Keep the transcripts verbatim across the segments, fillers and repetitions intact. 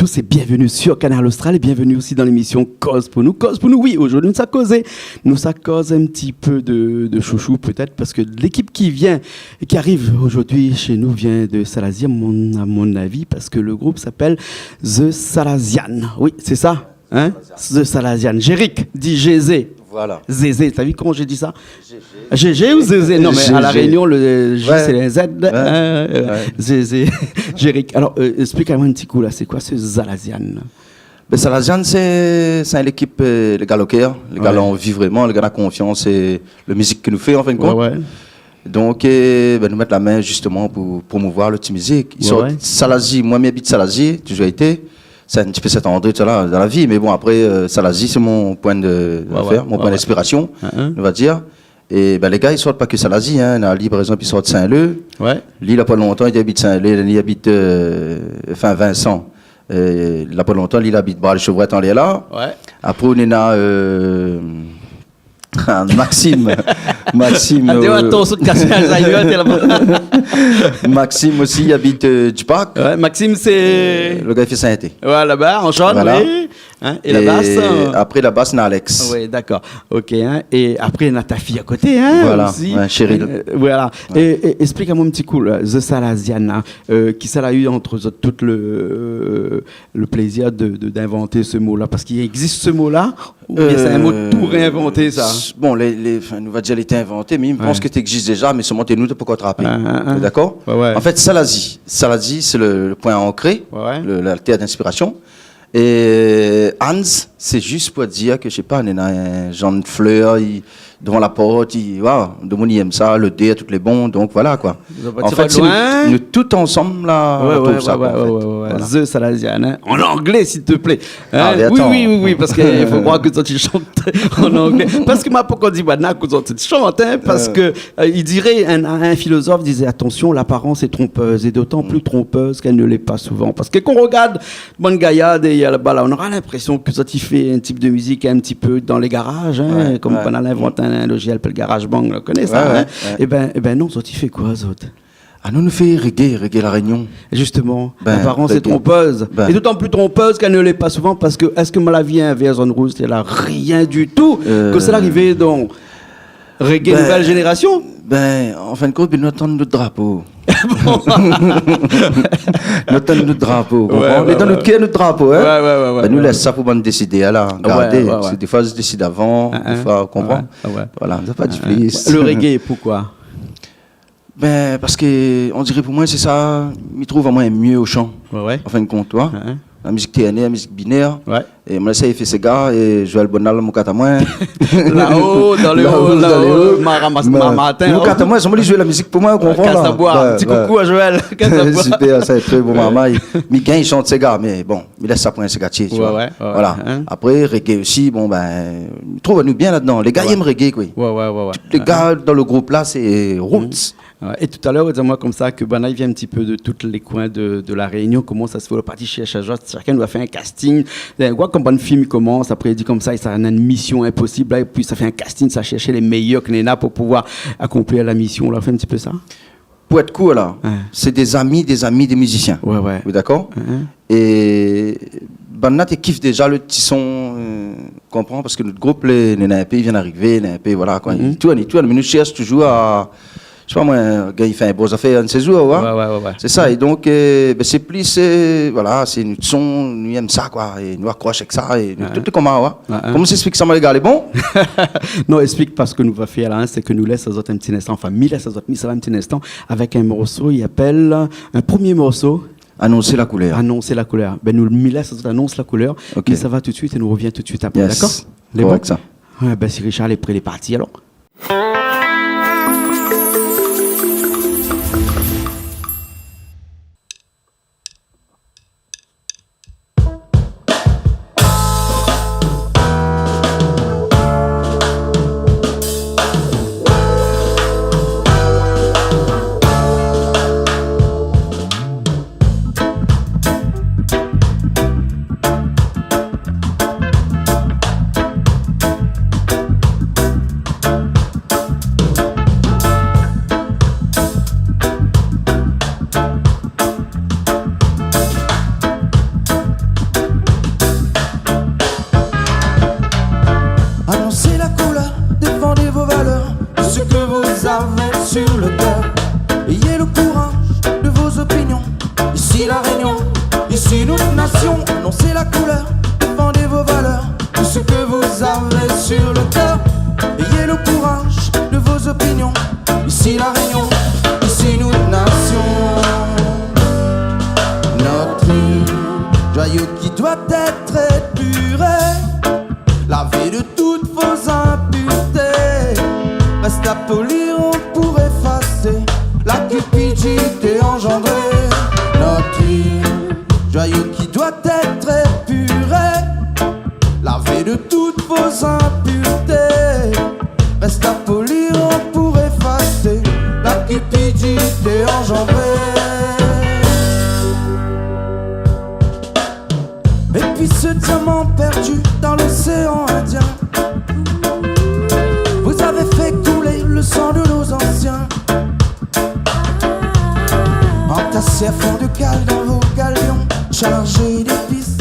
C'est bienvenue sur Kanal Austral et bienvenue aussi dans l'émission Koz pou nou. Koz pou nou, oui, ojourdui nou sa kozé, nou sa koz in ti pé de, de shoushou pétèt, parske lékip ki vien, ki ariv ojourdui shé nou vien de Salazie, à mon, à mon avis, parce que le groupe s'appelle The Salazian. Oui, c'est ça, hein ? The Salazian. Gérik, di Gézé. Voilà. Zézé, t'as vu comment j'ai dit ça ? G G ou Zézé ? Non, mais à La Réunion, le J, c'est les Z, hein, euh, Zézé. Gérik. Alors, euh, explique-moi un petit coup, là, c'est quoi ce Zalazian ? Ben, Salazian, sé, sé in lékip, euh, lé gars o kèr, lé gars la anvi vréman, lé gars la konfians, é le mizik ke nou fé, an fin de kont. Ouais, ouais. Donk, euh, ben, nou mèt la min, zistoman, pou promouvoir le ti mizik. I sort Salazie. Moin, mi abit Salazie, toujour été. Sé in ti pé Saint-André, tout sa la, dan la vi. Mé bon, apré, euh, Salazie, sé mon poin de, d'afèr, mon poin d'inspirasion, on va dir. É ben, lé gars, i sort pa ke Salazie, hein. Na li, par égzanp, i sort Saint-Leu. Ouais. Li, la pa lontan, li abit Saint-Leu, li abit, euh, enfin, Vincent. Euh, la pa lontan, li abit Bras-le-Chevrette anlèr la. Ouais. Apré, nou néna, euh, Maxime. Maxime, ah, euh, atansion, kas Alzheimer, t'es là-bas. Maxime osi, li abit, euh, Dupac. Ouais, Maxime, sé, euh, le gars i fé sinté. Ouais, laba, an zone, oui. Hein, é la bas, euh, apré la bas, na Alex. Oui, d'accord. Ok, hein. É apré, na ta fiy a koté, hein, osi. Voilà, ouais, Cheryl. Euh, voilà. É, é, explique-moi un petit coup, là, The Salazian, hein, euh, kisa la u ant zot tout le, euh, le plézir de, de, d'invant se mo-la ? Parske i égzis se mo-la, oubien sé in mo tou réinvanté, sa ? Euh, s-, bon, lé, lé, enfin, nou va dir, li lété invanté, mé mi pans ke té égzis déza, mé solman té nou té pankor trapé. Ah, ah, ah. D'accord ? Ouais, ouais. An fèt, Salazie, Salazie, sé le, le poin ankré, le, la tèr d'inspirasion. É Hans, sé zis pou dir ke, mi sé pa, néna in zanr flèr, i, dovan la port, i, waouh, demoun i èm sa, lodèr, tout lé bon, donk voilà, koi. An fèt, sé nou, nou tout ansanm la, nou trouv sa, koi, an fèt. Ouais, ouais, ouais. Voilà. The Salazian, hein. En anglais, s'il te plaît. Hein ? Ah, mé atann. Oui, oui, oui, oui, parske i fo krwar ke sa ti shant an anglais. Parske ma pankor di, bah, na, ke sa ti shant, hein, parske, euh, i diré, in, in filozof i dizé, attention, l'apparence est trompeuse, et d'autant plus trompeuse qu'elle ne l'est pas souvent. Parske kan ou rogard bann gayar dèrièr laba la, ou nora l'inprésion ke sa ti fé in tip de mizik in ti pé dan lé garaz, hein, kom banna la invant in lozizièl i apèl GarageBand, ou koné sa, hein. Ouais, ouais. É ben, é ben non, sa ti fé koi, zot ? Ah, nou, nou fé reggae, reggae La Rénion. Justement, ben, l'apparence est trompeuse. Ben. Et d'autant plus trompeuse qu'elle ne l'est pas souvent, parske èske ma la vi in vèr zone rouge, té la rien du tout, euh, ke sa la arivé, donk, reggae nouvelle génération ? Ben, an fin de kont, ben, nou atann nout drapo. Bon. Nou atann nout drapo, ou konpran ? Ouais, ouais. Mé dan nout kèr, nout drapo, hein ? Ouais, ouais, ouais, ouais. Ben, nou lès sa pou bann désidé, ala, gardé. Ouais, ouais, ouais. Parske défoi, zot i désid avan, défoi, ou konpran ? Ouais, ouais. Voilà, sa pa di plis. Le reggae, pourquoi ? Ben, parske, on diré pou moin, sé sa, mi trouv amoin myé o shan, ouais, ouais, an fin de kont, ou oi. Ouais, ouais. La mizik tèrnèr, la mizik binèr. Ouais. É moin, sa i fé séga, é Joël Bonal, mon kat amoin. Là-haut, dans les hauts, là-haut, ma ramas, ma matin, nou kat amoin, sé moin li zoué la mizik pou moin, ou konpran, la. Kasaboua, ti koukou à Joël. Kasaboua. Super, sa, tré bon marmay. Mi gingn shant séga, mé bon, mi lès sa pou in ségatié, tu vois. Ouais, ouais, ouais. Voilà. Hein ? Apré, reggae osi, bon, ben, trouv anou bien ladan. Lé gars i èm reggae, koi. Ouais, ouais, ouais, ouais. Tout lé gars dan le group la, sé roots. Ouais, é talèr, ou di amoin komsa ke banna i vien in ti pé de tout lé koin de, de La Rénion. Koman sa i fé, ou la parti shèrsh azot, shakinn i fé in casting. Bin, ou oi, kom bann film i komans, apré i di komsa, sa néna in mision inposib, la, épi sa fé in casting, sa shèrsh lé méyèr ke néna pou pouvoir akonplir la mision. Ou la fé in ti pé sa ? Pou èt kour, la, ouais, sé dé zami, dé zami, dé mizisien. Ouais, ouais. Ou lé dakor ? Ouais. É banna té kif déza le ti son, euh, konpran, parske nout group, lé, néna inpé i vien arivé, néna inpé, voilà, koi. Mhm. I tourn, i tourn, mé nou shèrsh toujour a, mi sé pa moin, gingn fé in bon zafèr, in sézour, ouais. Ouais, ouais, ouais, ouais. Sé sa, é donk, euh, bin, sé plis, euh, voilà, sé nout son, nou èm sa, koi, é nou akrosh avèk sa, é nou, ouais, tout lé koman, ouais. Ouais, ouais. Koman sa i ésplik sa, mon gars, lé bon ? Non, ésplik pa sak nou va fé la, hein, sé ke nou lès azot in ti instan, anfin, mi lès azot, mi sava in ti instan avèk in morso, i apèl, in promié morso, Anonser la koulèr. Anonser la koulèr. Bin, nou, mi lès azot anons la koulèr. Ok. Mi sava tout suit é nou rovien tout suit apré, dakor ? Yes. Lé bon ? Korèk, sa. Ouais, bin, si Richard lé pré, lé parti, alor. Sur le cœur, ayez le courage de vos opinions. Ici La Réunion, ici notre nation. Notre île, joyau qui doit être épuré, lavé de toutes vos impuretés. Reste à polir, on pourrait effacer la cupidité engendrée. Notre île, joyau qui doit être épuré, lavé de toutes vos impuretés. Reste à polir, on pourrait effacer la cupidité engendrée. Et puis ce diamant perdu dans l'océan Indien, vous avez fait couler le sang de nos anciens. Entassés à fond de cale dans vos galions chargés d'épices,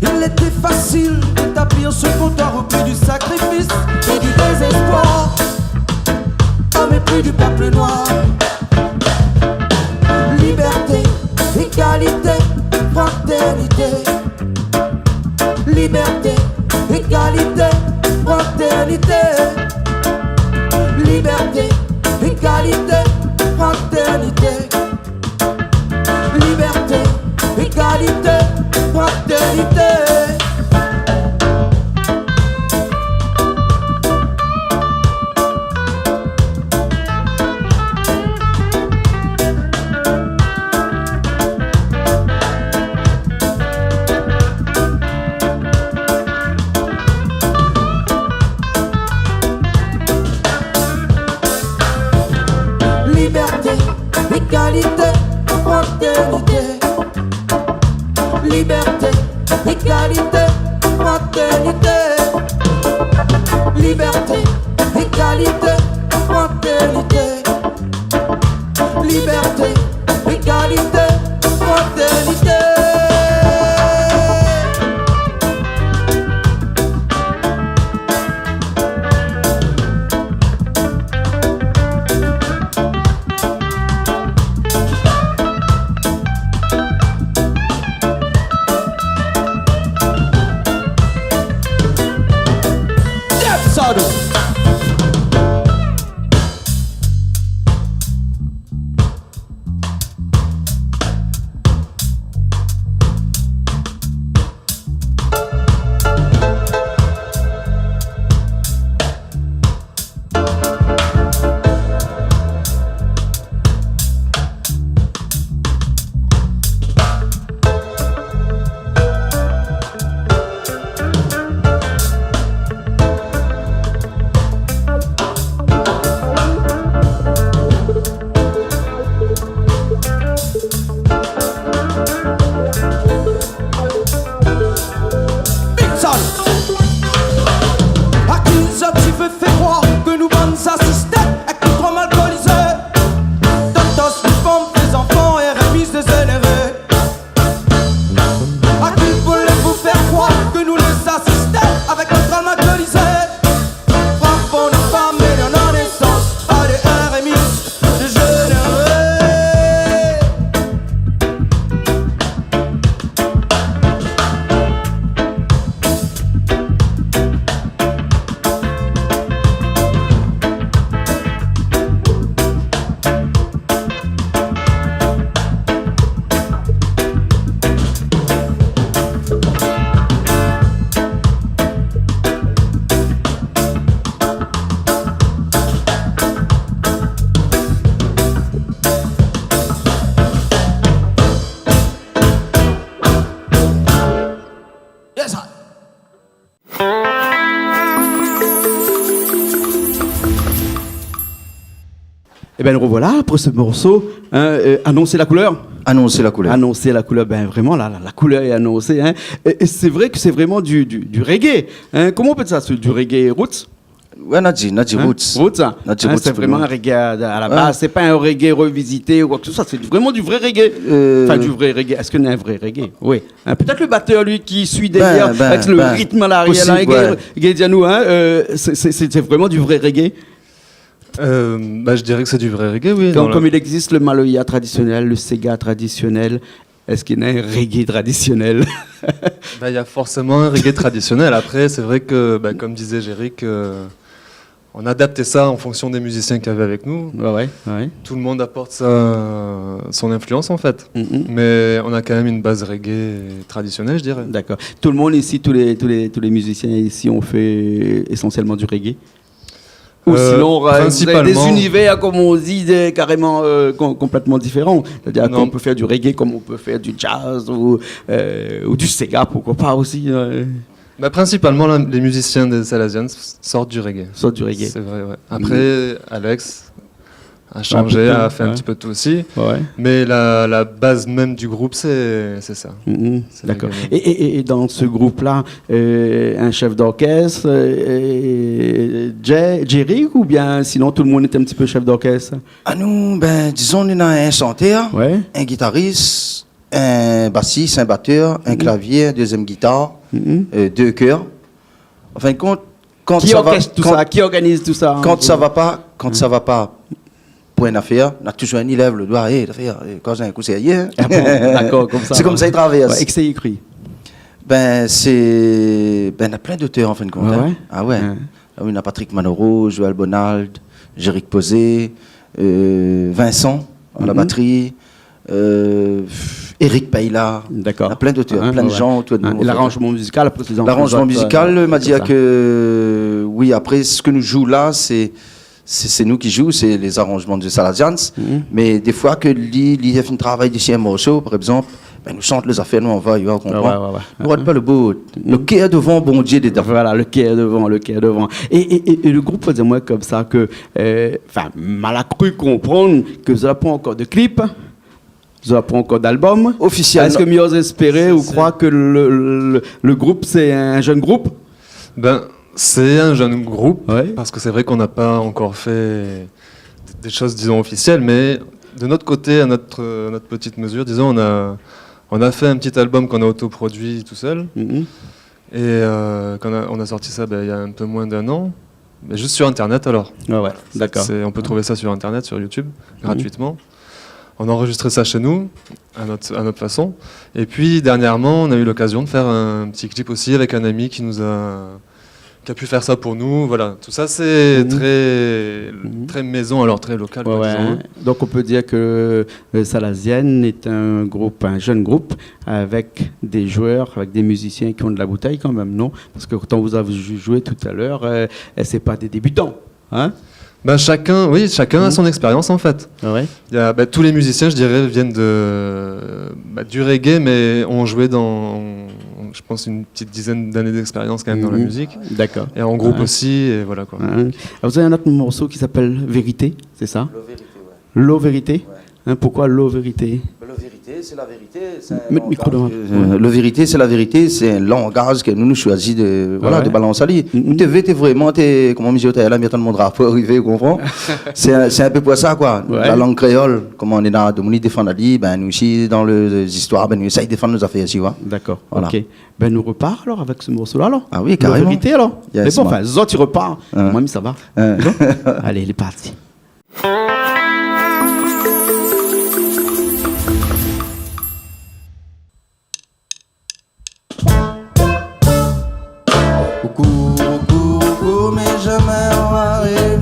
il était facile d'établir ce comptoir au prix du sacrifice et du désespoir, au mépris du peuple noir. Liberté, égalité, fraternité. Liberté, égalité, fraternité. Liberté, égalité, fraternité. Liberté, égalité, fraternité. Liberté, égalité, fraternité. Liberté, égalité, fraternité. Liberté, égalité, fraternité. Liberté, égalité, fraternité. Big Sound. Akizatif i fé kroir ke nou bann sa sistèm èk nou trom alkolizé. Tantos, nou fanm, dé zanfan, R M I, dé zénéré. A ki voulez-vous faire croire que nous les assistons avec notre âme alcoolisée ? Frappons nos femmes et donnons naissance à des R M I dégénérés. Yes, I. Eh ben, nous revoilà après ce morceau, hein, euh, Annoncer la couleur. Annoncer la couleur. Annoncer la couleur, ben, vraiment, la, la, la couleur est annoncée, hein. Et, et c'est vrai que c'est vraiment du, du, du reggae, hein. Comment on peut ça, c'est du reggae roots ? Ouais, na di, na di roots. Hein ? Roots, hein. Na di roots, sé vréman in reggae à, à la baz. Sé pa in reggae revisité ou koi ke se soi. Sé vréman du vré reggae. Euh, anfin, du vré reggae. Èske néna in vré reggae ? Oui. Hein, pétèt le batèr, li, ki sui dèrièr, ben, avèk le ritm a larièr, posib, la, ouais. Gay, Gay Dianou, hein, euh, sé, sé, sé, sé vréman du vré reggae. Euh, bah, je dirais que c'est du vrai reggae, oui. Comme, comme il existe le maloya traditionnel, le séga traditionnel, Èske néna in reggae tradisionèl ? Bah, il y a forcément un reggae traditionnel. Après, c'est vrai que, bah, comme disait Géric, euh, on adaptait ça en fonction des musiciens qu'il y avait avec nous. Ouais, ouais, ouais. Tout le monde apporte sa, son influence, en fait. Mhm. Mais on a quand même une base reggae traditionnelle, je dirais. D'accord. Tout le monde ici, tous les, tous les, tous les musiciens ici ont fait essentiellement du reggae ? Ou sinon, euh, vous avez des univers, comme on dit, des, carrément, euh, com-, complètement différents. Euh, principalement. C'est-à-dire qu'on peut faire du reggae comme on peut faire du jazz ou, euh, ou du séga, pourquoi pas aussi, euh. Non. Bah, principalement, la, les musiciens des Salaziens s-, sortent du reggae. Sortent du reggae. C'est vrai, ouais. Mhm. Après, Alex a changé, a fait un petit peu de tout aussi. Ouais. Ouais. Mais la, la base même du groupe, c'est, c'est ça. Mhm. C'est le reggae même. D'accord. Et, et, et, et dans ce groupe-là, euh, un chef d'orchestre, euh, Jé-, Jerry, ou bien sinon tout le monde est un petit peu chef d'orchestre ? Ah nou, ben, dizon, nou néna in shantèr, ouais, in gitaris, in basis, in batèr, in klavié, in dézièm gitar, euh, dé kèr. An fin de kont, kan sa va, kan, kan sa va pa, kan sa va pa pou in afèr, na touzour inn i lèv lo doi, é, lafèr, é, kan in kou sérié, hein. Ah bon, d'accord, comme ça, hein. Sé konmsa i travèrs. Ouais, é kisa i ékri ? Ben, sé, ben, na plin d'otèr, an fin de kont, hein. Ah ouais ? Ah ouais. Ah oui, na Patrick Manoro, Joël Bonald, Géric Posé, euh, Vincent, à la batterie, euh, Eric Peyla. D'accord. Na plin d'otèr, plin de jan otour de nou, an fin. Hein, ouais, ouais. Hein, é laranjman mizikal, apré, sé zot, zot, euh, konmsa. Laranjman mizikal, ma di ke, oui, apré, sak nou zoué la, sé, sé, sé nou ki zoué, sé lé zaranjman de Salazians. Mhm. Mé défoi ke li, li fé in travay dési in morso, par égzanp, ben, nou shant lé zafèr, nou anvoy, ou konpran ? Ah ouais, ouais, ouais. Nou rod pa lo bout. Mhm. Lo kèr dovan, Bondié dedan. Voilà, lo kèr dovan, lo kèr dovan. É, é, é, é lo group, fo dir amoin konmsa ke, euh, anfin, ma la kru konprann ke zot la pa ankor de klip, zot la pa ankor d'album. Ofisièlman. Èske mi oz éspéré ou kroir ke lo, lo, lo group, sé in jenn group ? Ben, c'est un jeune groupe, ouais, parce que c'est vrai qu'on n'a pas encore fait des choses, disons, officielles, mais de notre côté, à notre, à notre petite mesure, disons, on a, on a fait un petit album qu'on a autoproduit tout seul. Mhm. Et, euh, qu'on a, on a sorti ça, ben, il y a un peu moins d'un an, mais juste sur Internet alors. Ouais, ouais, d'accord. C'est, on peut trouver ça sur Internet, sur YouTube, gratuitement. Mhm. On a enregistré ça chez nous, à notre, à notre façon. Et puis, dernièrement, on a eu l'occasion de faire un petit clip aussi avec un ami qui nous a, qui a pu faire ça pour nous. Voilà, tout ça, c'est très, très maison, alors très local, quoi, disons. Mhm. Ouais, ouais. Donc, on peut dire que, euh, Salaziens est un groupe, un jeune groupe, avec des joueurs, avec des musiciens qui ont de la bouteille quand même, non ? Parce que quand vous avez jou-, joué tout à l'heure, euh, c'est pas des débutants. Hein ? Ben, chacun, oui, chacun a son expérience, en fait. Ah ouais ? Il y a, ben, tous les musiciens, je dirais, viennent de, ben, du reggae, mais ont joué dans, je pense, une petite dizaine d'années d'expérience quand même dans la musique. Mhm. D'accord. Et en groupe aussi, et voilà, quoi. Ouais. Alors, vous avez un autre morceau qui s'appelle Vérité, c'est ça ? Lo Vérité, ouais. Lo Vérité ? Ouais. Hein, pourquoi Lo Vérité ? Ben, lo vérité, sé la vérité. Mèt lo mikro dovan. Sé in langaz, euh, lo vérité, sé la vérité, sé in langaz ke nou, nou shoizi de, voilà, de balans ali. Ah ouais. Mhm. Té vé, té vréman, té, koman mi di talèr la, mi atann mon drapo arivé, ou konpran ? Sé in, sé in pé pou sa, koi. Ouais. La lang kréol, koman nou lé la, domoun i défann ali, ben, nou osi, dan lé zistoir, ben, nou éséy défann nout zafèr osi, koi. D'accord, ok. Voilà. Ben, nou repar alor avèk se morso-la, alor. Ah oui, karéman. Lo Vérité, alor. Yes, man. Mé bon, anfin, zot i repar. Hein. Moin, mi sava. Hein. Bon. Alé, lé parti. Ou kour, ou kour, ou kour, mé zamé ou ariv.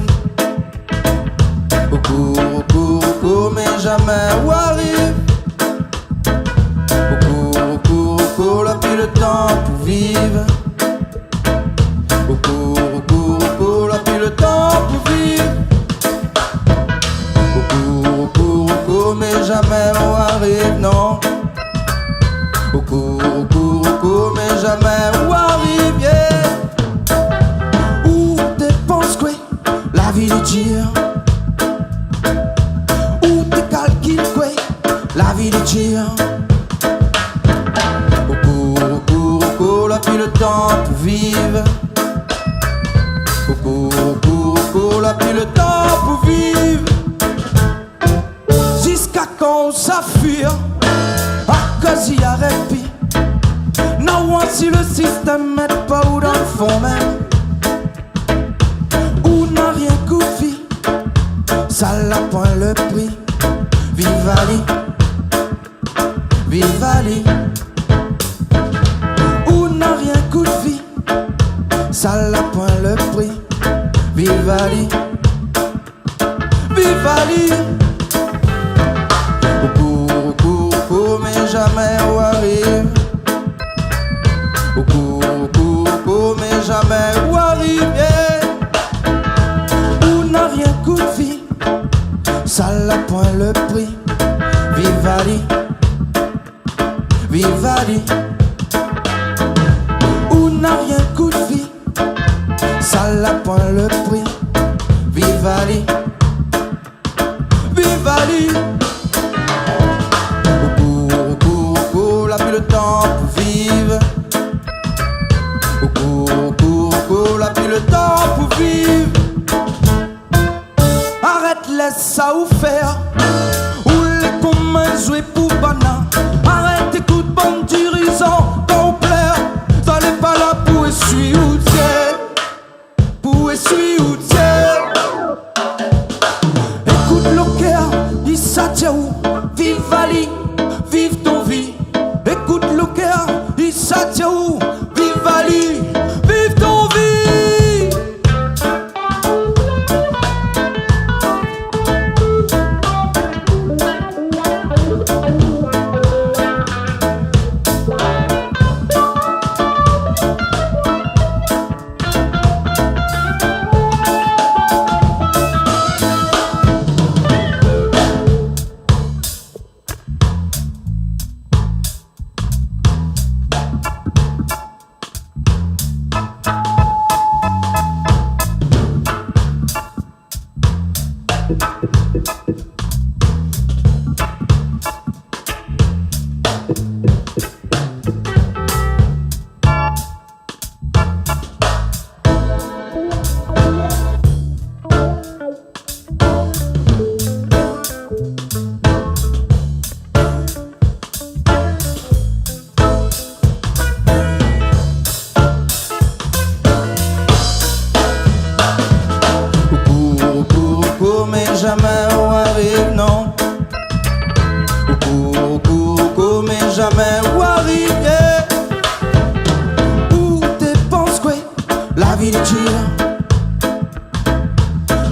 Ou kour, ou kour, ou kour, mé zamé ou ariv. Ou kour, ou kour, ou kour, la pi lo tan pou viv. Ou kour, ou kour, ou kour, la pi lo tan pou viv. Ou kour, ou kour, ou kour, mé zamé ou ariv, non. Ou kour, ou kour, ou kour, mé zamé ou ariv, yeah. Ou té pans koué, la vi lé dir. Ou té kalkil koué, la vi lé dir. Ou kour, ou kour, ou kour, la pi lo tan pou viv. Ou kour, ou kour, ou kour, la pi lo tan pou viv. Ziska kan ou sa fir, akoz i arèt pi. Non, ou ansi lo sistèm mèt pa ou dan lo fon mèm. Ou na rienk ou vi, sa la poin lo pri. Viv ali. Viv ali. Ou na rienk out vi, sa la poin le pri. Viv ali. Viv ali. Ou kour, ou kour, ou kour, mé zamé ou ariv. Ou kour, ou kour, ou kour, mé zamé ou ariv, yeah. Ou na rienk out vi, sa la poin le pri. Viv ali. Viv ali. Ou na rienk out vi, sa la poin le pri. Viv ali. Viv ali. Ou kour, ou kour, ou kour, la pi le tan pou viv. Ou kour, ou kour, ou kour, la pi le tan pou viv. Arèt lès sa ou fèr. Ou lé konm in zoué pou banna. Arèt ékout bann dirizan kan ou plèr. Zot lé pa la pou ésuiy out zié. Pou ésuiy out zié. Ékout lo kèr, i sa di aou, viv ali, viv ton vi. Ékout lo kèr, i sa di aou, viv ali, viv ton vi. Ou kour, ou kour, ou kour, mé zamé ou ariv, non. Ou kour, ou kour, ou kour, mé zamé ou ariv, yeah. Ou té pans koué, la vi lé dir.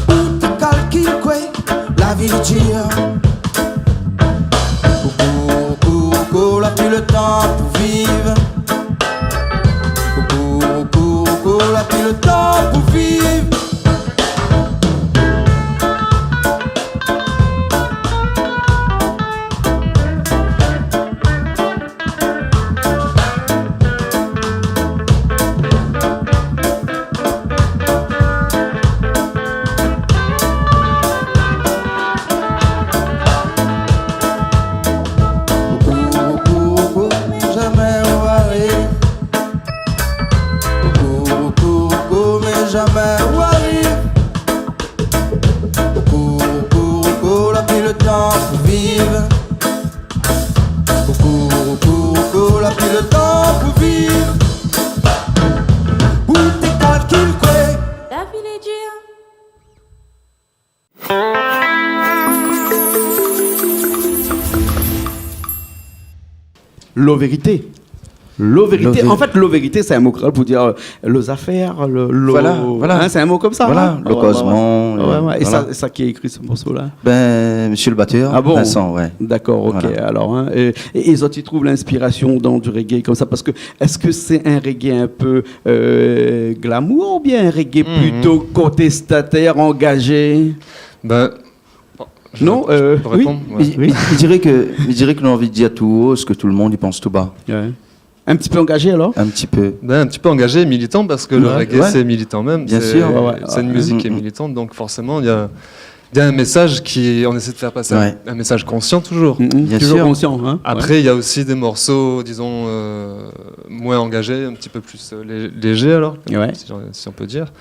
Ou té kalkil koué, la vi lé dir. Ou kour, ou kour, ou kour, la pi le tan pou viv. Ou kour, ou kour, ou kour, la pi le tan pou viv. Ou kour, ou kour, ou kour, mé zamé ou ariv. Ou kour, ou kour, ou kour, mé zamé ou ariv. Ou kour, ou kour, ou kour, la pi le tan pou viv. Ou kour, ou kour, ou kour, la pi le tan pou viv. Ou té kalkil koué ? La vi lé dir. Lo vérité. Lo vérité. Lo vé- An fèt, lo vérité, sé in mo kréol pou dir, euh, lo zafèr, lo, lo, voilà, voilà, in, sé in mo konmsa, voilà, in ? Lo kozman, euh, voilà. É sa, sa ki la ékri morso-la ? Bin, mésyé lo batèr, Vincent, ouais. Ah bon ? Dakor, OK. Voilà. Alor, in, é, é, é zot i trouv linspirasion dan du reggae konmsa, parske èske sé in reggae in pé, euh, glamour oubien in reggae plito kontestatèr, angazé ? Bin, bon, je, non, je peux répondre, ouais. Oui, mi diré ke, mi diré ke nou la anvi dir tou o sak tout le moun i pans tou ba. Ouais. In ti pé angazé, alor ? In ti pé. Bin, in ti pé angazé, militan, parske le reggae, ouais, sé militan mèm. Bien sûr. Sé, ouais, ouais, sé in mizik ki lé militante, donk forséman, il y a, il y a un message qui, on essaie de faire passer un, un message conscient toujours. Bien sûr. Toujours conscient, in. Après, il y a aussi des morceaux, disons, euh, moins engagés, un petit peu plus, euh, lé-, légers, alors, si, si on peut dire.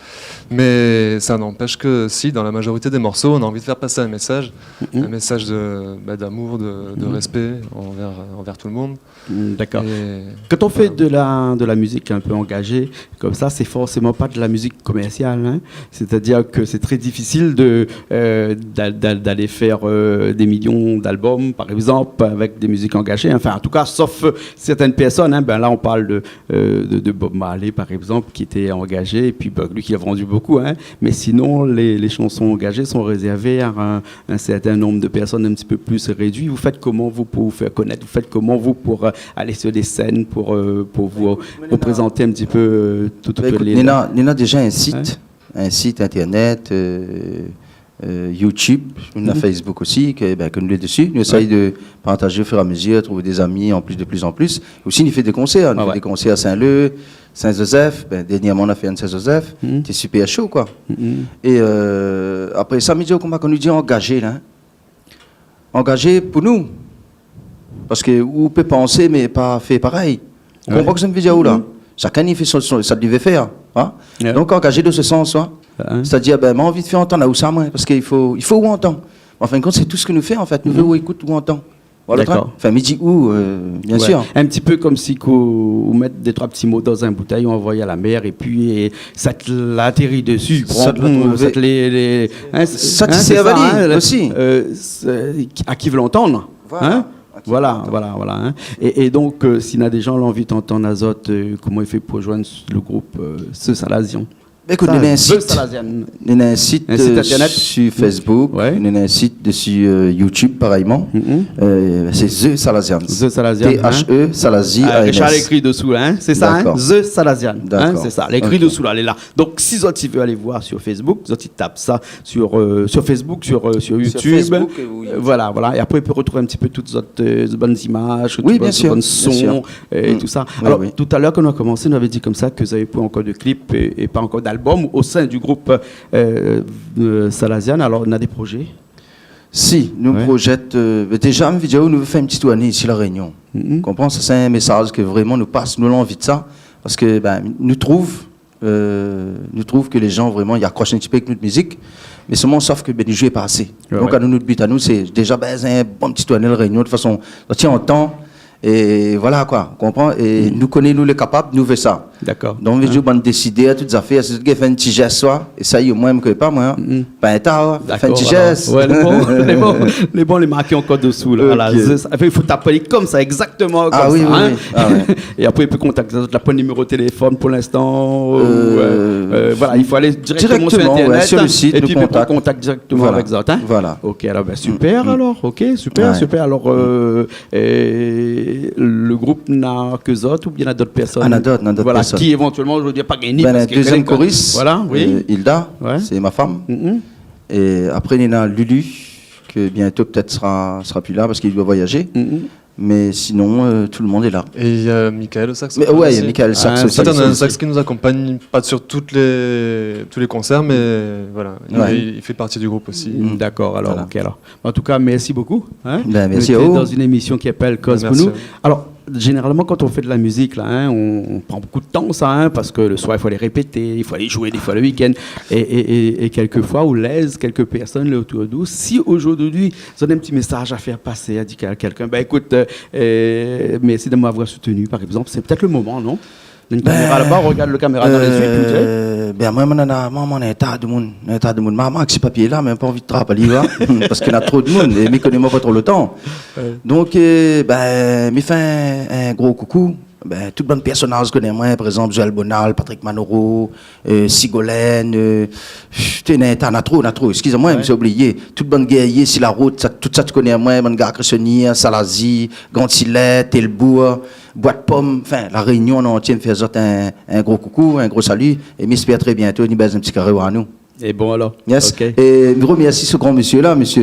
Mais ça n'empêche que si, dans la majorité des morceaux, on a envie de faire passer un message, un message de, bah, d'amour, de, de respect envers, envers tout le monde. Mm, dakor. Et voilà. Quand on fait de la, de la musique un peu engagée, comme ça, c'est forcément pas de la musique commerciale, hein. C'est-à-dire que c'est très difficile de, euh, euh, d'a-, d'a-, d'aller faire, euh, des millions d'albums, par exemple, avec des musiques engagées. Enfin, en tout cas, sauf, euh, certaines personnes, hein. Ben là, on parle de, euh, de, de Bob Marley, par exemple, qui était engagé, et puis, ben, lui qui a vendu beaucoup, hein. Mais sinon, les, les chansons engagées sont réservées à un, un certain nombre de personnes un petit peu plus réduit. Vous faites comment, vous, pour vous faire connaître ? Vous faites comment, vous, pour, euh, aller sur des scènes, pour, euh, pour vous, ben, écoute, nou néna, représenter un petit peu, euh, tout, tout, ben, écoute, les, nou néna, nou néna déjà un site, hein, un site internet, euh, euh, YouTube, nou néna Facebook aussi, ke, ben, ke nou lé desi. Nou éséy de partager au fur et à mesure, trouver des amis en plus, de plus en plus. Aussi, nou fé des concerts. Nou fé des concerts à Saint-Leu, Saint-Joseph. Ben, dernièrement, nou la fé un Saint-Joseph. Té super chaud, quoi. Et, euh, après sa, mi di, oh, koman kan nou di engagé, la, hein ? Engagé pou nou. Parske ou pé pansé, mé pa fé parèy. Ou konpran sak mi vé dir aou la ? Shakinn i fé son, son, sak li vé fèr, hein ? Donc, engagé de ce sens, hein ? C'est-à-dire, ben, ma anvi fé antann aou sa, moin, parske i fo, i fo ou antann. En fin de compte, c'est tout ce que nous fait, en fait. Nou vé ou ékout ou antann. Voilà. D'accord. Enfin, mi di ou, euh, bien sûr. Un petit peu comme si ou, ou mèt dé troi ti mo dan in boutèy, ou anvoy à la mer, épi, euh, sa té atéri desi, sa té, hein, sa té sèrv ali osi. Euh, sé, à qui veut l'entendre. Voilà. Hein ? Voilà, voilà, hein. Et, et donc, euh, si na des gens la anvi antann azot, euh, koman i fé pou joinn le groupe, euh, Zeu Salazian ? Ékout, nou néna un site, nou néna un site, euh, internet, sur Facebook, nou néna un site dessus, euh, YouTube, pareillement. Euh, c'est Zeu Salazian. Zeu Salazian, hein. T H E, Salazi, A N S. Ah, Richard la ékri desou, hein, c'est ça, hein ? D'accord. Zeu Salazian, hein, d'accord, c'est ça. La ékri desou la, lé la. Donc, si zot i vé aller voir sur Facebook, zot i tap sa sur, euh, sur Facebook, sur, euh, sur YouTube. Sur Facebook, euh, oui. Euh, voilà, voilà. Et après, i pé retrouver un petit peu tout zot, euh, bann image, tout bann son, euh, et tout ça. Oui, bien sûr, bien sûr. Alors, tout à l'heure, kan nou la komansé, nou lavé di konmsa ke zot lavé poin ankor de clip et, et pas encore d'album au sein du groupe, euh, euh, Salazian. Alors, nou néna des projets ? Si, nou projèt, euh, ben, déjà, mi vé dir, nou vé fé in ti tourné isi La Réunion. Konpran ? Sa, sé in mésaz ke vréman nou pas, nou la anvi de sa. Parske, ben, nou trouv, euh, nou trouv ke les gens, vréman, i akros in ti pé avèk nout mizik, mé solman, sof ke, ben, nou zoué pa asé. Donk, anou, nout but anou, sé déjà, ben, sé in bon ti tourné La Réunion, de tout fason, nou tien antann, é voilà, koi, ou konpran ? É nou koné, nou lé kapab, nou vé sa. D'accord. Donk, mi vé dir, bann désidèr, tout zafèr, si zot i fé in ti zès, soi, é sa, i, moin, mi koné pa, moin, hein. Pa in ta, fé in ti zès. D'accord, alors. Ouais, lé bon, lé bon, lé bon, lé marké ankor desou, la, la, zès. Enfin, i fo tap ali konmsa, exactement konmsa, hein. Ah oui, oui, oui. Ah ouais. Et après, i pé kontakt azot, la pa de numéro de téléphone pour l'instant, ou, euh, euh, voilà, i fo alé directement sur Internet, ouais, sur le site, et puis i pé pran kontakt directement avèk zot, hein. Voilà. Ok, alors, ben, super, alors, ok, super, super. Alors, euh, et le groupe na ke zot, oubien na d'ot pèrsone ? Ah, na d'ot, na d'ot pèrsone. Voilà, ki éventuellement, mi vé dir, pa gingn ni, ben, parske la dézièm korist, voilà, oui, euh, Hilda, sé mon fanm. É apré, néna Lulu, ke bientôt, pétèt, sera, sera pi la parske li doi voyajé. Mé sinon, euh, tout le monde est là. Et il y a Michael au saxophone aussi. Mé ouais, il y a Michael au sax aussi. En fait, on a un sax qui nous accompagne pas sur toutes les, tous les concerts, mais voilà, il, il fait partie du groupe aussi. D'accord, alors, ok, alors. En tout cas, merci beaucoup, hein. Ben, merci à vous. Vous êtes dans une émission qui s'appelle Koz pou nou. Merci à vous. Alors, généralement, quand on fait de la musique, là, hein, on, on prend beaucoup de temps, ça, hein, parce que le soir, il faut aller répéter, il faut aller jouer, des fois le week-end. Et, et, et, et quelquefois, on laisse quelques personnes là autour de nous. Si aujourd'hui, vous avez un petit message à faire passer, à dire à quelqu'un, ben, écoute, euh, euh, merci de m'avoir soutenu, par exemple, c'est peut-être le moment, non ? Une caméra là-bas, regarde le caméra dans les yeux, puis tu dis, euh, ben, moin, moin, moin, moin, néna in ta demoun, néna in ta demoun. Moin, moin, si papié la, mé pa anvi trap ali, wa. Parske néna tro demoun, é mi koné moin pa tro le tan. Ouais. Donk, euh, ben, mi fé in, in gro koukou. Ben, tout bann pèrsonaz koné moin, par égzanp, Joël Bonal, Patrick Manoro, euh, Sigolène, euh, pff, té néna in ta, na tro, na tro, eskiz amoin, mi sa oublié. Tout bann Guerrier si la rout, sa, tout sa té koné amoin, bann gar Cressonnière, Salazie, Grande Sillette, Telbourg, Bois de Pomme, enfin, La Réunion an antié, mi fé azot in, in gro koukou, in gro sali, é mi éspèr trè bientôt, ni bèz in ti karé oir anou. É bon, alors. Yes. Ok. É mi remèrsi se gran mésyé la, mésyé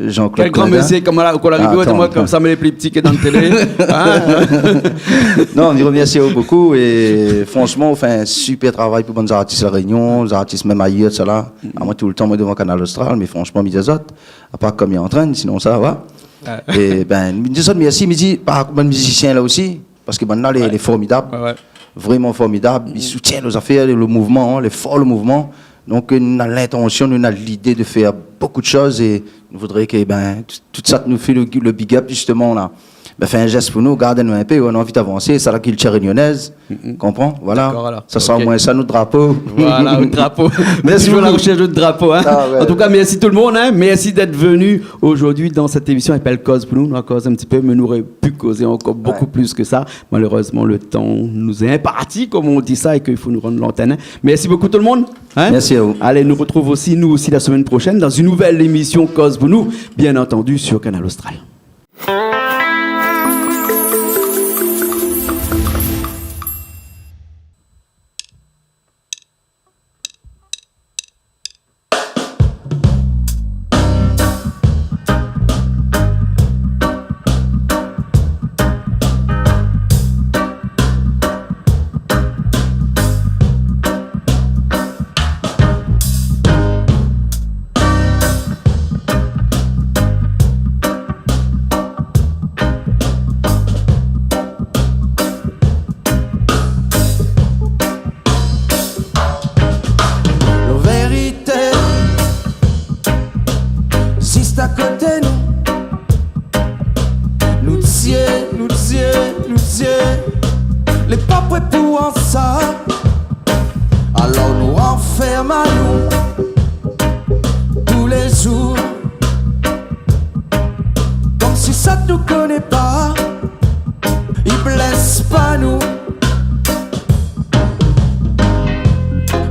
Jean-Claude Coindin. Quel grand monsieur, comme là, qu'on arrive, moi, comme ça, mais les plus petits qui est dans le télé. Hein ? Non, mi remèrsi aou bokou é franchman, ou fé in super travay pou bann zartis La Réunion, zartis mèm ayèr, sa la. Amoin, toultan, moin, dovan Kanal Austral, mé franchman, mi di azot, a par kom i antrenn, sinon sa va. Ouais. É ben, mi di azot mèrsi, mi di par bann mizisien la osi, parske bann la lé, lé formidab. Ouais, ouais. Vréman formidab. I soutien nout zafèr, le mouvman, hein, lé for le mouvman. Donk, euh, nou na lintansion, nou na lidé de fèr bokou de shoz é nou voudré ke, ben, t-, tout sa nou fé le, le big up, justement, la. bin, fé in zès pou nou, gard anou in pé, nou na anvi d'avansé, sa la kiltir rényonèz, konpran ? Voilà. Dakor, alor. Sa sra omoin sa, nout drapo. Voilà, nout drapo. Mèrsi bokou. Toujour a la rosèrsh de drapo, in. A oué. An tou ka, mèrsi tout le moun, in. Mèrsi d'èt vni zordi dan sèt émisyon i apèl Koz pou nou. Nou la koz in ti pé, mé nou noré pu kozé ankor bokou plis ke sa. Oué. Malérèzman, le tan nou lé inparti, konm i di sa, é ke i fo nou rann lantèn, in. Mèrsi bokou tout le moun, in. Mèrsi a vou. Alé, nou artrouv osi, nou osi, la semèn proshèn dan in nouvèl émisyon Koz pou nou, bien antandi, sur Kanal Austral. La vérité, zis a koté nou. Nou tié, nou tié, nou tié. Lé pa pré pou sa. Alor nou ranfèrm anou tou lé zour. Konm si sak nou koné pa i blès pa nou.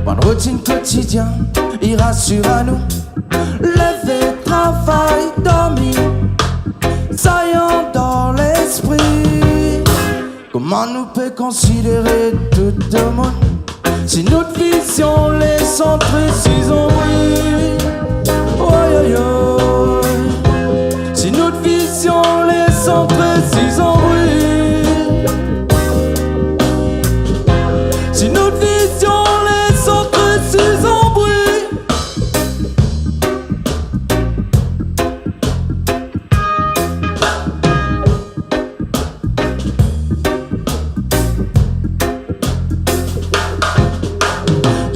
Bann routine kotidien i rasir anou. Lévé, travay, dormi, sa i andor léspri. Koman nou pé konsidéré tout demoun si nout vizion lé santré si zonbri ? Oy, oy, oy. Si nout vizion lé santré si zonbri. Si nout vizion lé santré si zonbri.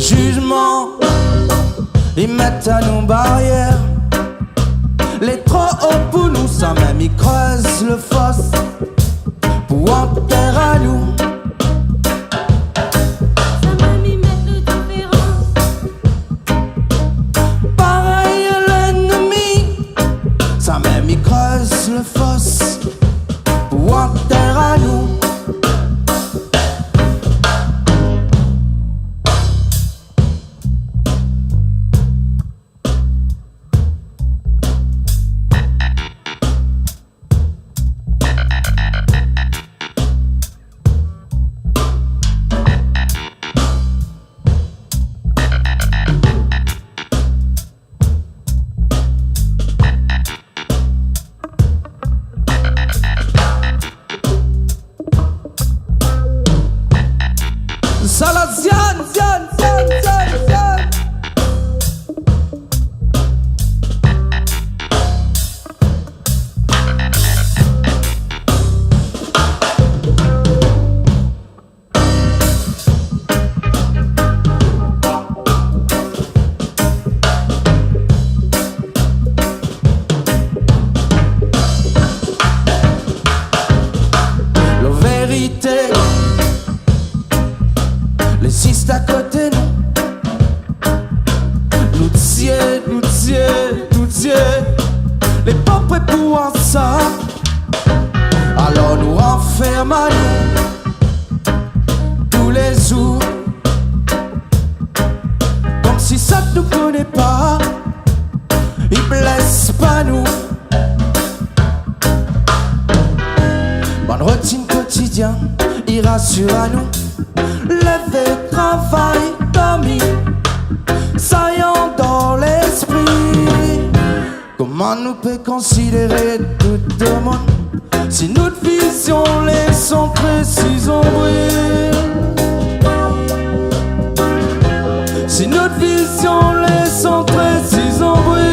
Zizman i mèt anou barièr. Lé tro o pou nou, sa mèm i krèz le fos pou antèr anou. Sa mèm i mèt le diférans. Parèy lènmi, sa mèm i krèz le fos pou antèr anou. Salazian, zian, zian, zian. La vérité lé zis a koté nou. Nou tié, nou tié, nou tié. Lé pa pré pou sa. Alor nou ranfèrm anou tou lé zour. Konm si sak nou koné pa i blès pa nou. Bann routine kotidien i rasir anou. Lévé, travay, dormi, sa i andor léspri. Koman nou pé konsidéré tout demoun si nout vizion lé santré si zonbri ? Si nout vizion lé santré si zonbri.